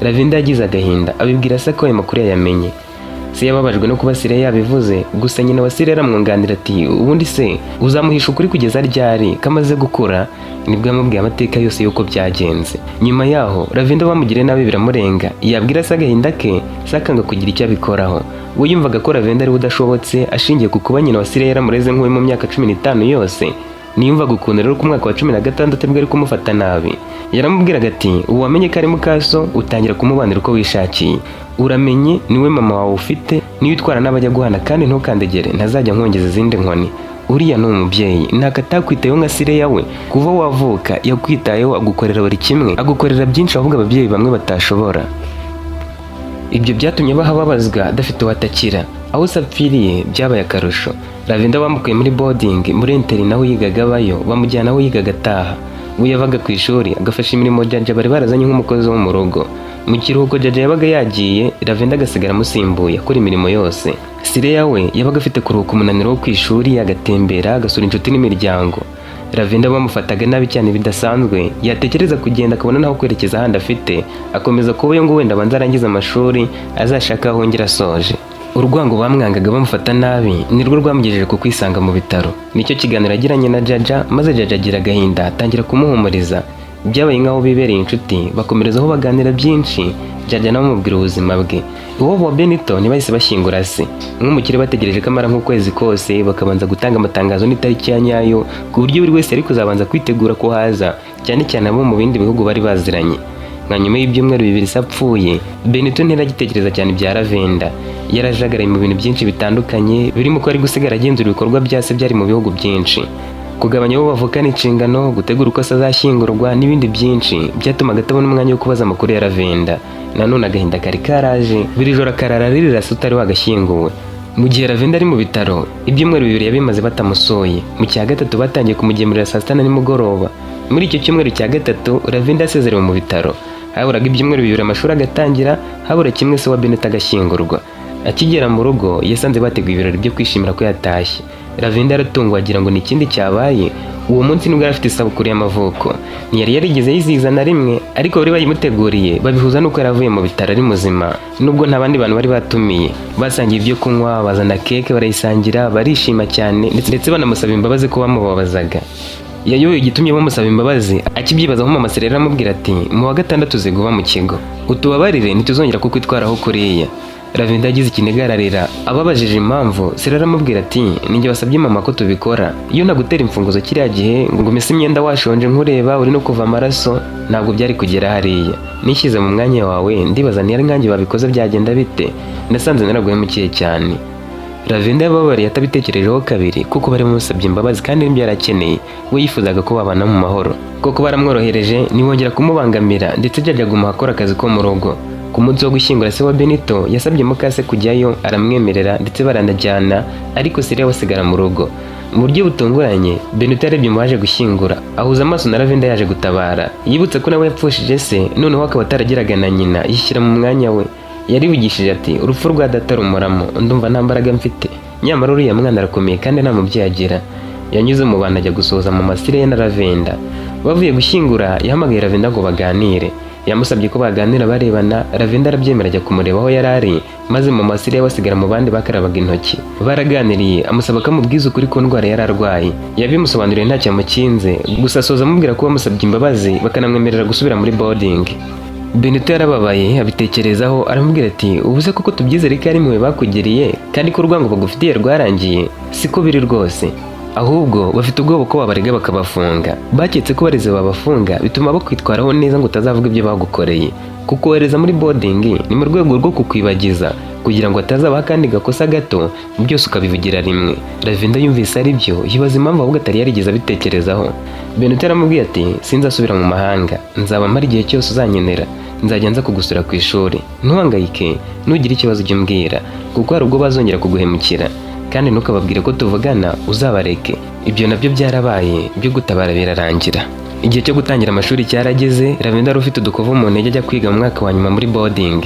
Lavenda yagize agahinda, abibwira se ko ayo makuru yayamenye. Se yababajwe no kuba Sireya yabivuze, gusa nyina wa Sireya aramwunganira ati: "Ubundi se uzamuhisha ukuri kugeza ryari, ko amaze gukura?" Nibwo yamubwiye amateka yose y'uko byagenze. Nyuma yaho Lavenda bamugiriye nabi biramurenga, yabwira se agahinda ke, se akanga kugira icyo abikoraho. We yumvaga ko Lavenda ari we udashobotse, ashingiye ku kuba nyina wa Sireya yaramureze nk'uwe mu myaka 15 yose. Niyumvaga ukuntu rero ku mwaka wa 16 bwo ari kumufata nabi. Yaramubwiraga ati: "Ubu wamenye ko ari mukaso, utangira kumubanira uko wishakiye. Uramenye niwe mama wawe ufite, niyo utwara n'abajya guhana, kandi ntukandegere ntazajya nkongeza izindi nkoni. Uriya ni umubyeyi, ntako atakwitayeho nka Sireya we. Kuva wavuka yakwitayeho, agukorera buri kimwe, agukorera byinshi ahubwo ababyeyi bamwe batashobora." Ibyo byatumye bahababazwa adafite uwatakira. Aho se apfiriye byabaye akarusho. Lavenda bamukuye muri boarding, muri internat aho yigaga abayo, bamujyana aho yigaga ataha. We yavaga ku ishuri agafasha imirimo Jaja bari barazanye nk'umukozi wo mu rugo. Mu kiruhuko Jaja yabaga yagiye, Lavenda agasigara amusimbuye akora imirimo yose. Sireya we yabaga afite kuruhuka umunaniro wo ku ishuri, agatembera, agasura inshuti n'imiryango. Lavenda bamufataga nabi cyane bidasanzwe. Yatekereza kugenda akabona naho kwerekeza ahandi afite, akomeza kuba ngo wenda abanze arangize amashuri, azashaka aho yongera asoje. Urwango bamwangaga bamufata nabi nirwo rwamugejeje ku kwisanga mu bitaro. Nicyo kiganiro yagiranye na Jaja, maze Jaja agira agahinda, atangira kumuhumuriza. Byabaye nk'aho bibereye inshuti, bakomerezaho baganira byinshi. Jaja nawe amubwira ubuzima bwe. Iwabo wa Benito ntibahise bashyingura se nk'umukire, bategereje ko amara nk'ukwezi kose, bakabanza gutanga amatangazo n'itariki ya nyayo, ku buryo buri wese yari kuzabanza kwitegura kuhaza, cyane cyane abo mu bindi bihugu bari baziranye. Nka nyuma y'ibyumweru 2 se apfuye, Benito ntiragitekereza cyane ibya Lavenda. Yarajagaraye mu bintu byinshi bitandukanye, birimo ko ari gusigara agenzura ibikorwa bya se byari mu bihugu byinshi, kugabanya abo bavukana inshingano, gutegura uko se azashyingurwa n'ibindi byinshi byatumaga atabona umwanya wo kubaza amakuru ya Lavenda. Nanone agahinda kari karaje, buri joro akarara aririra se utari wagashyinguwe. Mu gihe Lavenda ari mu bitaro, ibyumweru 2 yabimaze batamusoye. Mu cya gatatu batangiye kumugemurira saa sita na nimugoroba. Muri icyo cyumweru cya gatatu Lavenda yasezerewe mu bitaro. Haburaga ibyumweru 2 amashuri agatangira, habura kimwe se wa Benito agashyingurwa. Akigera mu rugo yasanze bateguye ibirori byo kwishimira ko yatashye. Lavenda yaratunguwe, agira ngo ni ikindi cyabaye. Uwo munsi nibwo yari afite isabukuru y'amavuko. Ntiyari yarigeze yizihiza na rimwe, ariko bari bayimuteguriye babihuza n'uko yari avuye mu bitaro ari muzima, nubwo nta bandi bantu bari batumiye. Basangiye ibyo kunywa, bazana keke barayisangira, barishima cyane, ndetse banamusaba imbabazi ko bamubabazaga. Yayoboye igitumye bamusaba imbabazi. Akibyibazaho, mama Serera aramubwira ati: "Mu wa gatandatu uziguba mu kigo, utubabarire, ntituzongera kukwitwaraho kuriya." Lavenda yagize ikiniga, ararira. Ababajije impamvu, Sera aramubwira ati: "Ninjye wasabye mama ko tubikora. Iyo nagutera imfunguzo kiriya gihe ngo umese imyenda washonje, nkureba uri no kuva amaraso, ntabwo byari kugera hariya. Nishyize mu mwanya wawe, ndibaza ntiyari nkanjye babikoze byagenda bite? Nasanze naraguhemukiye cyane." Lavenda yababariye atabitekerejeho kabiri, kuko bari bamusabye imbabazi kandi n'ibyo yari akeneye. We yifuzaga ko babana mu mahoro. Koko baramworohereje, ntibongera kumubangamira, ndetse Jaja aguma akora akazi ko mu rugo. Ku munsi wo gushyingura, se wa Benito yasabye mukase kujyayo, aramwemerera ndetse baranajyana, ariko Sireya we asigara mu rugo. Mu buryo butunguranye, Benito yarebye mu baje gushyingura, ahuza amaso na Lavenda yaje gutabara. Yibutse ko nawe yapfushije se, noneho akaba atarageraga na nyina, yishyira mu mwanya we. Yarivugishije ati: "Urupfu rwa data rumuramo, ndumva nta mbaraga mfite, nyamara uriya mwana arakomeye kandi nta mubyeyi agira." Yanyuze mu bantu ajya gusohoza mama Sireya na Lavenda. Bavuye gushyingura, yahamagaye Lavenda ngo baganire. Yamusabye ko baganira barebana. Lavenda arabyemera, ajya kumureba aho yari ari, maze mama Sireya basigara mu bandi bakarabaga intoki. Baraganiriye, amusaba ko amubwiza ukuri ku ndwara yari arwaye. Yabimusobanuriye ntacyo amukinze, gusa asoza amubwira ko bamusabye imbabazi bakanamwemerera gusubira muri boarding. Benito yarababaye, abitekerezaho, aramubwira ati: "Ubu se koko tubyizere ko ari impuhwe bakugiriye kandi ko urwango bagufitiye rwarangiye?" "Siko biri rwose, ahubwo bafite ubwoba ko wabarega bakabafunga. Baketse ko bareze babafunga, bituma bakwitwaraho neza ngo utazavuga ibyo bagukoreye. Kukohereza muri boarding ni mu rwego rwo kukwibagiza, kugira ngo hatazabaho akandi gakosa gato byose ukabivugira rimwe." Lavenda yumvise ari byo, yibaza impamvu ahubwo atari yarigeze abitekerezaho. Benito yaramubwiye ati: "Sinzasubira mu mahanga, nzaba mpari igihe cyose uzankenera, nzajya nza kugusura ku ishuri. Ntuhangayike, nugira ikibazo ujye umbwira, kuko hari ubwo bazongera kuguhemukira, kandi ntukababwire ko tuvugana, uzabareke." Ibyo nabyo byarabaye, byo gutabara birarangira. Igihe cyo gutangira amashuri cyarageze. Lavenda wari ufite udukovu mu ntege ajya kwiga mu mwaka wa nyuma muri boarding.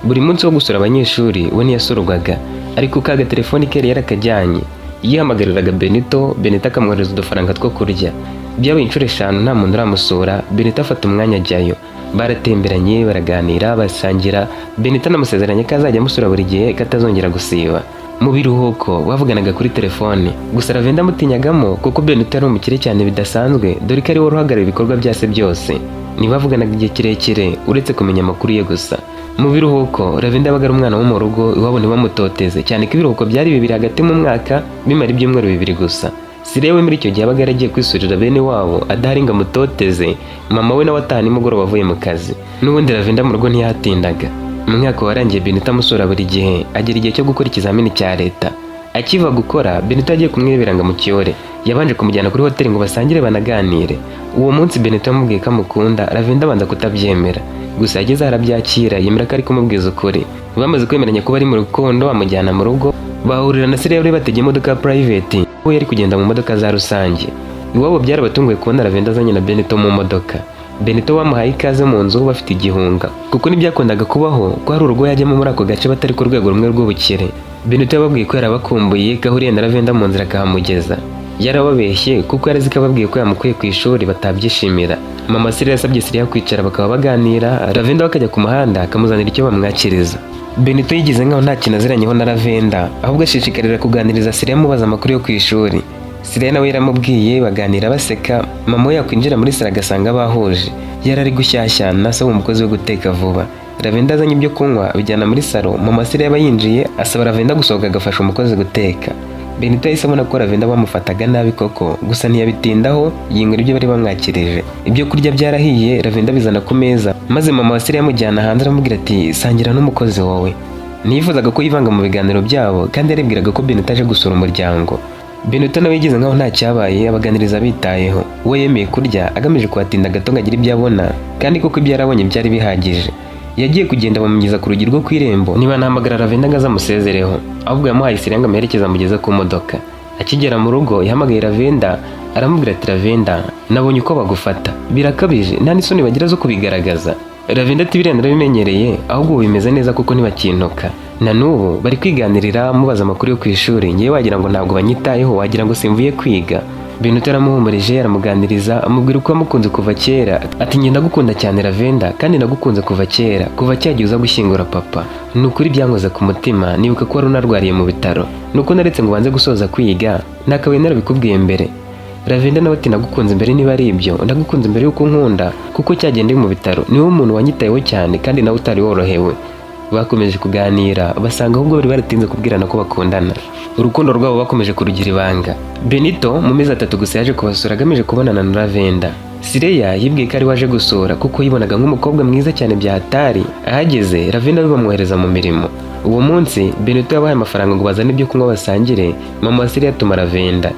Buri munsi wo gusura abanyeshuri we ntiyasurwaga, ariko ka gatelefoni ke yari yarakajyanye. Yihamagariraga Benito, Benito akamwohereza udufaranga two kurya. Byabaye inshuro 5 nta muntu uramusura. Benito afata umwanya ajyayo, baratemberanye, baraganira, basangira. Benito anamusezeranye ko azajya amusura buri gihe, ko atazongera gusiba. Mu biruhuko bavuganaga kuri telefone, gusa Lavenda amutinyagamo kuko Benito yari umukire cyane bidasanzwe, dore ko ari we uhagarariye ibikorwa bya se byose. Ntibavuganaga igihe kirekire uretse kumenya amakuru ye gusa. Mu biruhuko Lavenda yabaga ari umwana wo mu rugo iwabo, ntibamutoteze cyane ko ibiruhuko byari bibiri hagati mu mwaka, bimara ibyumweru 2 gusa. Sireya we muri icyo gihe yabaga yaragiye kwisurira bene wabo, adahari ngo amutoteze. Mama we nawe ataha nimugoroba avuye mu kazi. N'ubundi Lavenda mu rugo ntiyahatindaga. Mu mwaka warangiye Benito amusura buri gihe, agera igihe cyo gukora ikizamini cya leta. Akiva gukora, Benito yagiye kumwirebera ngo amucyore. Yabanje kumujyana kuri hoteli ngo basangire banaganire. Uwo munsi Benito yamubwiye ko amukunda. Lavenda abanza kutabyemera, gusa yageze aho arabyakira, yemera ko ari kumubwiza ukuri. Bamaze kwemeranya ko bari mu rukundo, amujyana mu rugo, bahurira na Sireya wari bategeye imodoka ya private, we yari kugenda mu modoka za rusange. Iwabo byarabatunguye kubona Lavenda azanye na Benito mu modoka. Benito bamuhaye ikaze mu nzu bafite igihunga, kuko ntibyakundaga kubaho ko hari urugo yajyamo muri ako gace batari ku rwego rumwe rw'ubukire. Benito yababwiye ko yarabakumbuye, ko ahuriye na Lavenda mu nzira akahamugeza. Yarababeshye kuko yari azi ko ababwiye ko yamukuye ku ishuri batabyishimira. Mama Sireya yasabye Sireya kwicara bakaba baganira, Lavenda we akajya ku muhanda akamuzanira icyo bamwakiriza. Benito yigize nkaho nta kintu aziranyeho na Lavenda, ahubwo ashishikarira kuganiriza Sireya, amubaza amakuru yo ku ishuri. Sireya nawe yaramubwiye, baganira baseka. Mama we yakwinjira muri salo agasanga bahuje. Yari ari gushyashyana asaba umukozi we guteka vuba. Lavenda azanye ibyo kunywa abijyana muri salo. Mama Sireya aba yinjiye, asaba Lavenda gusohoka agafasha umukozi guteka. Benito yahise abona ko Lavenda bamufataga nabi koko, gusa ntiyabitindaho, yingura ibyo bari bamwakirije. Ibyo kurya byarahiye, Lavenda abizana ku meza, maze mama wa Sireya amujyana hanze, aramubwira ati: "Sangira n'umukozi wawe." Ntiyifuzaga ko yivanga mu biganiro byabo, kandi yaribwiraga ko Benito aje gusura umuryango. Benito nawe yigize nkaho nta cyabaye, abaganiriza bitayeho. We yemeye kurya agamije kuhatinda gato ngo agire ibyo abona, kandi koko ibyo yarabonye byari bihagije. Yagiye kugenda bamugeza ku rugi rwo ku irembo, niba nahamagara Lavenda ngo azamusezereho, ahubwo yamuhaye Sireya ngo amuherekeze amugeze ku modoka. Akigera mu rugo yahamagaye Lavenda, aramubwira ati: "Lavenda, nabonye uko bagufata, birakabije, nta n'isoni bagira zo kubigaragaza." Lavenda ati: "Biriya narabimenyereye, ahubwo ubu bimeze neza kuko ntibakintuka. Na n'ubu bari kwiganirira, mubaza amakuru yo ku ishuri, ngewe wagira ngo ntabwo banyitayeho, wagira ngo simvuye kwiga." Benito yaramuhumurije, aramuganiriza, amubwira uko yamukunze kuva kera. Ati: "Njye ndagukunda cyane Lavenda, kandi nagukunze kuva kera, kuva cyagihe uza gushyingura papa. Ni ukuri byankoze ku mutima, nibuka ko wari unarwariye mu bitaro, nuko naretse ngo ubanze gusoza kwiga, nakabaye narabikubwiye mbere." Lavenda nawe ati: "Nagukunze mbere, niba ari ibyo, nagukunze mbere y'uko nkunda, kuko cyagiye ndi mu bitaro niwe muntu wanyitayeho cyane kandi nawe utari worohewe." Bakomeje kuganira, basanga ahubwo bari baratinze kubwirana ko bakundana. Urukundo rwabo bakomeje kurugira ibanga. Benito mu mezi 3 gusa yaje kubasura agamije kubonana na Lavenda. Sireya yibwiye ko ari waje gusura, kuko yibonaga nk'umukobwa mwiza cyane bya hatari. Ahageze, Lavenda we bamwohereza mu mirimo. Uwo munsi Benito yabahaye amafaranga ngo bazane ibyo kunywa basangire. Mama wa Sireya atuma Lavenda.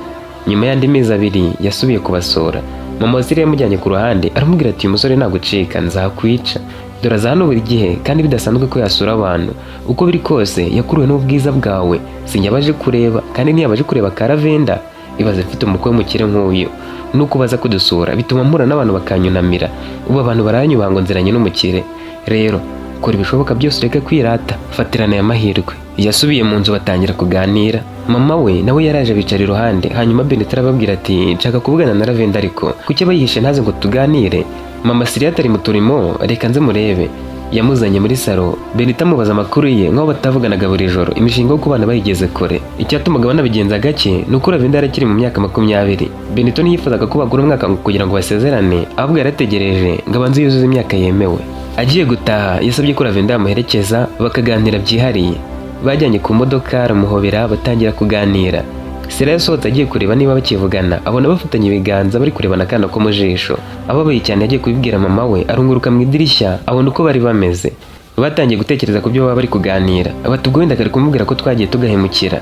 Nyuma y'andi mezi 2 yasubiye kubasura. Mama wa Sireya yamujyanye ku ruhande, aramubwira ati: "Uyu musore nagucika nzakwica." Dore aza hano buri gihe kandi bidasanzwe ko yasura abantu. Uko biri kose yakuruwe n'ubwiza bwawe. Sinjya abaje kureba, kandi ntiyabaje kureba ka Lavenda. Ibaze mfite umukwe w'umukire nk'uyu. Nuko baza kudusura bituma mpura n'abantu bakanyunamira. Ubu abantu baranyubaha ngo nziranye n'umukire. Rero kora ibishoboka byose ureke kwirata, fatirana aya mahirwe. Yasubiye mu nzu batangira kuganira. Mama we nawe yaraje bicara iruhande, hanyuma Benito arababwira ati: "Nshaka kuvugana na Lavenda, ariko kuki aba yihishe ntaze ngo tuganire?" Mama Siriya atari mu turimo, reka nze murebe. Yamuzanye muri salo, Benito amubaza amakuru ye nk'aho batavuganaga buri joro, imishinga yo kubana bayigeze kure. Icyatumaga banabigenza gake ni uko Lavenda yari akiri mu myaka 20. Benito ntiyifuzaga ko bagura umwaka kugira ngo basezerane, ahubwo yarategereje ngo abanze yuzuze imyaka yemewe. Agiye gutaha yasabye ko Lavenda yamuherekeza bakaganira byihariye. Bajyanye ku modoka, aramuhobera, batangira kuganira. Sera yasohotse agiye kureba niba bakivugana, abona bafatanye ibiganza bari kurebana akana ko mu jisho. Ababaye cyane yagiye kubibwira mama we, arunguruka mu idirishya abona uko bari bameze. Batangiye gutekereza ku byo baba bari kuganira, bati: "Ubwo wenda kari kumubwira ko twagiye tugahemukira."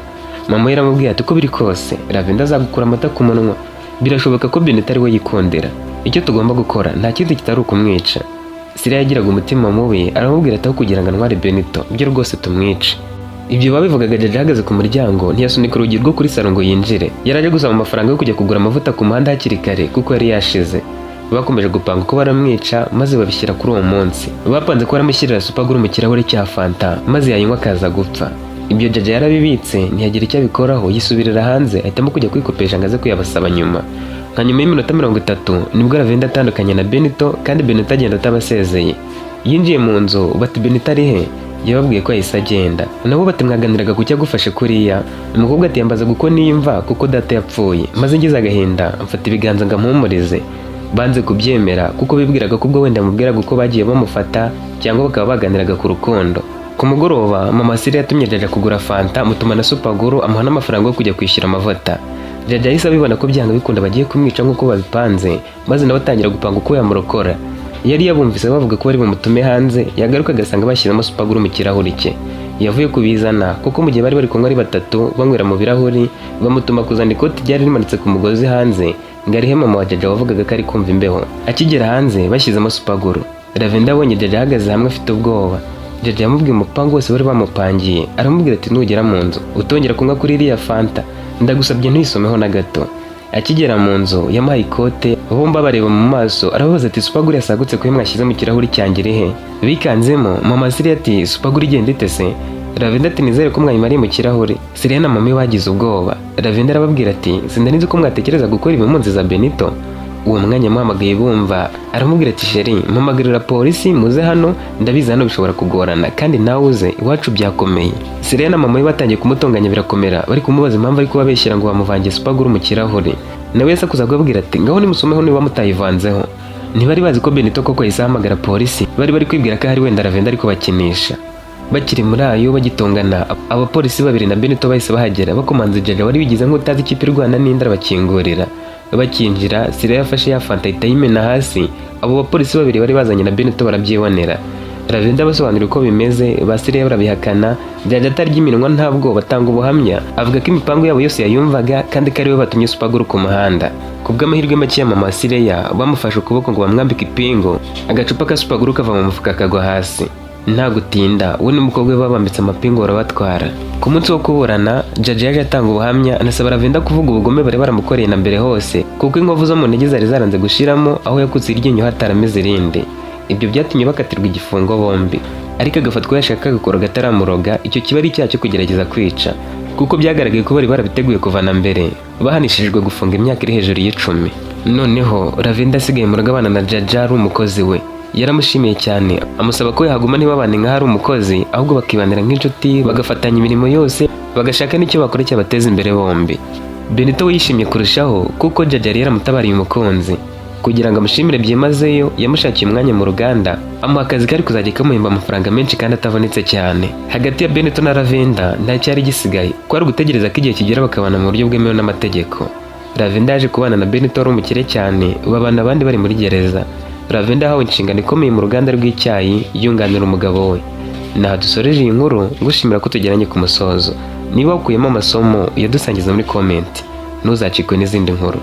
Mama we yaramubwiye ati: "Uko biri kose Lavenda azagukura amata ku munwa. Birashoboka ko Benito ari we yikundira. Icyo tugomba gukora nta kindi kitari ukumwica." Sira yagiraga umutima mubi, aramubwira ati: "Aho kugira ngo antware Benito, byo rwose tumwice." Ibyo babivugaga Jaja ahagaze ku muryango, ntiyasunika urugi rwo kuri salo ngo yinjire. Yari aje gusaba amafaranga yo kujya kugura amavuta ku muhanda hakiri kare kuko yari yashize. Bakomeje gupanga uko baramwica, maze babishyira kuri uwo munsi. Bapanze ko baramushyirira super glue mu kirahure cya fanta, maze yayinywa akaza gupfa. Ibyo Jaja yarabibitse, ntiyagira icyo abikoraho, yisubirira hanze, ahitamo kujya kwikopesha ngo aze kuyabasaba nyuma. Nka nyuma y'iminota 30 nibwo Lavenda atandukanye na Benito, kandi Benito agenda atabasezeye. Yinjiye mu nzu, bati: "Benito ari he?" Yababwiye ko yahise agenda. Nabo bati: "Mwaganiraga ku cyagufashe kuriya?" Umukobwa ati: "Yambazaga uko niyumva kuko data yapfuye, maze ngize agahinda mfata ibiganza ngo ampumurize." Banze kubyemera kuko bibwiraga ko ubwo wenda amubwiraga uko bagiye bamufata, cyangwa bakaba baganiraga ku rukundo. Ku mugoroba mama Siri yatumye Jaja kugura fanta, amutuma na super glue, amuha n'amafaranga yo kujya kwishyura amavuta. Jaja yahise abibona ko byanga bikunda bagiye kumwica nk'uko babipanze, maze nawe atangira gupanga uko yamurokora. Yari yabumvise bavuga ko bari bumutume hanze, yagaruka agasanga bashyizemo super glue mu kirahuri cye. Yavuye kubizana kuko mu gihe bari bari kunywa ari batatu banywera mu birahuri, bamutuma kuzana ikoti ryari rimanitse ku mugozi hanze ngo arihe mama wa Jaja wavugaga ko ari kumva imbeho. Akigera hanze bashyizemo super glue. Lavenda abonye Jaja ahagaze hamwe afite ubwoba. Jaja yamubwiye umupango wose bari bamupangiye, aramubwira ati: "Nugera mu nzu utongera kunywa kuri iriya fanta, ndagusabye ntuyisomeho na gato." Akigera mu nzu yamuhaye ikote, bombi bareba mu maso, arababaza ati: "Super glue yasagutse kuyo mwashyize mu kirahuri cyanjye iri he?" Bikanzemo. Mama Siriya ati: "Super glue igenda ite se?" Lavenda ati: "Nizere ko mwayimariye mu kirahuri." Siriya na mama we bagize ubwoba. Lavenda arababwira ati: "Sinari nzi ko mwatekereza gukora ibi munziza Benito." Uwo mwanya amuhamagaye bumva, aramubwira ati: "Chérie, mpamagarira polisi muze hano, ndabizi hano bishobora kugorana, kandi nawe uze iwacu byakomeye." Siriya na mama we batangiye kumutonganya birakomera, bari kumubaza impamvu ari kubabeshyira ngo bamuvangiye super glue mu kirahuri. Nawe yasakuza kubabwira ati: "Ngaho nimusomeho niba mutayivanzeho." Ntibari bazi ko Benito koko yahise ahamagara polisi, bari bari kwibwira ko ahari wenda Lavenda ari kubakinisha. Bakiri muri ayo bagitongana, abapolisi babiri na Benito bahise bahagera, bakomanze Jaja wari wigize nk'utazi ikipe irwana n'indi, arabakingurira. Bakinjira, Siriya yafashe ya fanta ahita ayimena hasi. Abo bapolisi babiri bari bazanye na Benito barabyibonera. Lavenda abasobanurira uko bimeze, ba Siriya barabihakana. Jaja atarya iminwa, ntabwo batanga ubuhamya, avuga ko imipango yabo yose yayumvaga kandi ko ari we batumye super glue ku muhanda. Ku bw'amahirwe make ya mama Siriya, bamufashe ukuboko ngo bamwambike ipingu, agacupa ka super glue kava mu mufuka kagwa hasi. Nta gutinda we n'umukobwa we babambitse amapingu barabatwara. Ku munsi wo kuburana, Jaja yaje atanga ubuhamya, anasaba Lavenda kuvuga ubugome bari baramukoreye na mbere hose, kuko inkovu zo mu ntege zari zaranze gushiramo, aho yakutse iryinyo hatarameze irindi. Ibyo byatumye bakatirwa igifungo bombi, ariko agafatwa yashaka agakora gataramuroga. Icyo kiba ari icyaha cyo kugerageza kwica, kuko byagaragaye ko bari barabiteguye kuva na mbere. Bahanishijwe gufunga imyaka iri hejuru y'icumi. Noneho Lavenda asigaye mu rugo abana na Jaja ari umukozi we. Yaramushimiye cyane, amusaba ko yahaguma ntibabane nk'aho ari umukozi, ahubwo bakibanira nk'inshuti, bagafatanya imirimo yose, bagashaka n'icyo bakora cyabateza imbere bombi. Benito we yishimye kurushaho kuko Jaja yari yaramutabariye umukunzi. Kugira ngo amushimire byimazeyo, yamushakiye umwanya mu ruganda, amuha akazi kari kuzajya kamuhemba amafaranga menshi kandi atavunitse cyane. Hagati ya Benito na Lavenda nta cyari gisigaye, kwari ugutegereza ko igihe kigera bakabana mu buryo bwemewe n'amategeko. Lavenda yaje kubana na Benito wari umukire cyane, babana abandi bari muri gereza. Lavenda yahawe inshingano ikomeye mu ruganda rw'icyayi, yunganira umugabo we. Naha dusoreje iyi nkuru, ngushimira ko tugeranye ku musozo. Niba wakuyemo amasomo, uyadusangiza muri comment. Ntuzacikwe n'izindi nkuru.